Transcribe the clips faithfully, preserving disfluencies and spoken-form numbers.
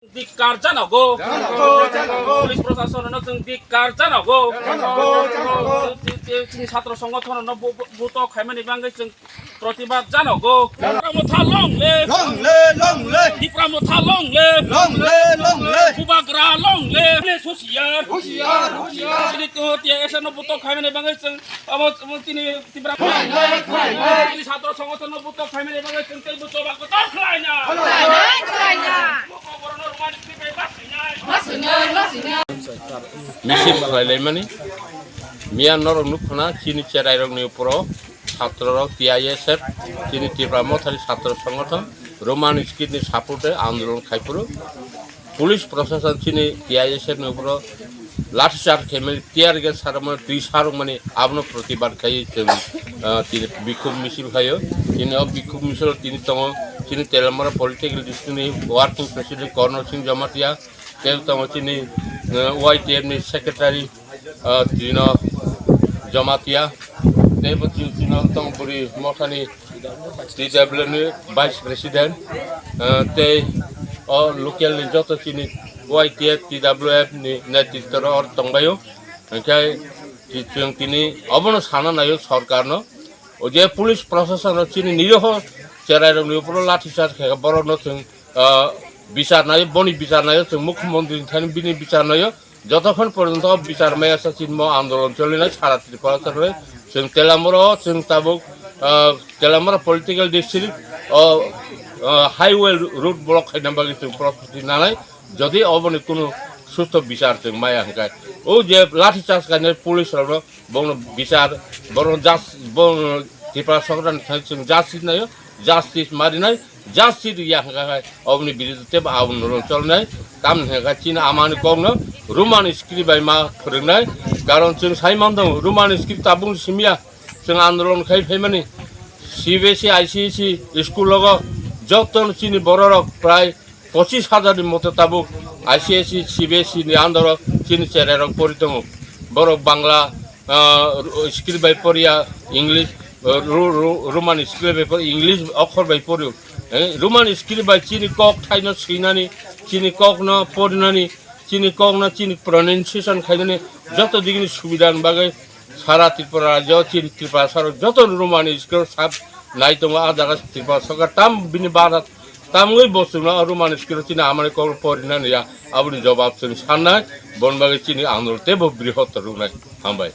Dikkar janogo. Janogo, janogo. Police proshasonno chwng dikkar janogo. Janogo, janogo. Chini satro songothono bu-, bu-, buto khaimani bagwi chwng protibad janogo. Janogo. Tipra motha long live. Long live, long live. Tipra motha long live. Long live, long live. Bubagra long live. Police husiar. Husiar, husiar. Chini to T I S F no buto khaimani bagwi chwng abo, abo chini Tipra. Khlai nai, khlai nai. Chini satro songothono buto khaimani bagwi chwng tei buto ba kotor khlai na. Khlai nai, khlai nai. Misil khlailaimani miya norok nukho na chini cherairokni uporo chatrorok T I S F chini Tipra Mothani chhatro songothon Roman script ni support e andolon khaiphuru police proshashan chini T I S F ni uporo lathi charge khaimani tear gas sarmani twi sarwkmani abono protibad khaiwi chwng ah, tini bikhub misil khaio. Tini o bikhub misil tini tongo chini Teliamura political district ni working president Korno Singh Jamatia. Tei tongo chini, eh, Y T F ni secretary, eh, Trino Jamatia. Tei bo chini, chini tong bwrwi mothani T W ni vice president, eh, tei o local ni joto chini Y T F, T W F ni netritwo rok tongbaio. Hingkhe chwng tini obono sana naio sorkarno. O je police proshashan rok chini niroho cherairokni uporo lathi charge khe borokno chwng ah, bichar naio, boni bichar naio, chwng mukhyamantri thani bini bichar naio. Jotokhon porjonto bichar maya sa chinmo andolon cholinai sara Tripura saroi. Chwng Teliamura o chwng tabuk, ah, Teliamura political district o, ah, highway road block khaina bagwi chwng prostuti nanai. Jodi oboni kunu susto bichar chwng maya hwnkhe, o je lathi charge khainai police rokno bono bichar, bono jas-, bono Tripura sorkarni thani chwng justice naio. Justice marinai, justice ya hwnkha khai, oboni biruddhe tebo andolon cholnai, tamni hwnkha chini amani kokno Roman script bai ma phwrwngnai, karon chwng sai mantong Roman script tabuk simya, chwng andolon khai phaimani, C B S E, I C S E school logo joto chini bororok prai pochis hajar ni moto tabuk I C S E, C B S E ni under o chini cherairok pori tongo. Borok Bangla, ah, script bai poriya, English, ah, Ro-, Ro-, Roman script bai pori, English okhor bai pori. Eh, Roman script bai chini kok thaino swinani, chini kokno porinani, chini kokno chini pronunciation khainani joto digini subida ni bagwi sara Tripura rajyo chini Tripura saro joto Roman script sab nai tongo. A jaga Tripura sorkar tam bini bara tamgwi bo chwngno Roman script chini amani kok porinani ya, aboni jobab chwng sannai, bon bagwi chini andolon tebo brihotor rwnai. Hambai.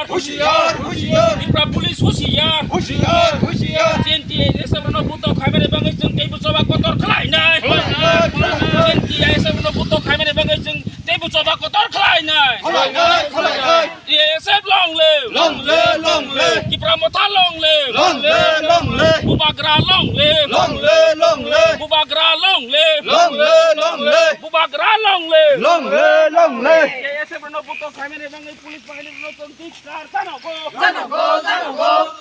Husiar, husiar. Tripura police husiar. Husiar, husiar. Chini T I S F no buto khaimani bagwi chwng teibo choba kotor khlainai. Khlainai, khlainai. Chini T I S F no buto khaimani bagwi chwng teibo choba kotor khlainai. Khlainai, khlainai. T I S F long live. Long live, long live. Tipra Motha long live. Long live, long live. Bubagra long live. Long live, long live. Bubagra long live. Long live, long live. Bubagra long live. Long live, long live. T I S F no buto khaimani bagwi police bahini no chwng dikkar janogo. Janogo, janogo.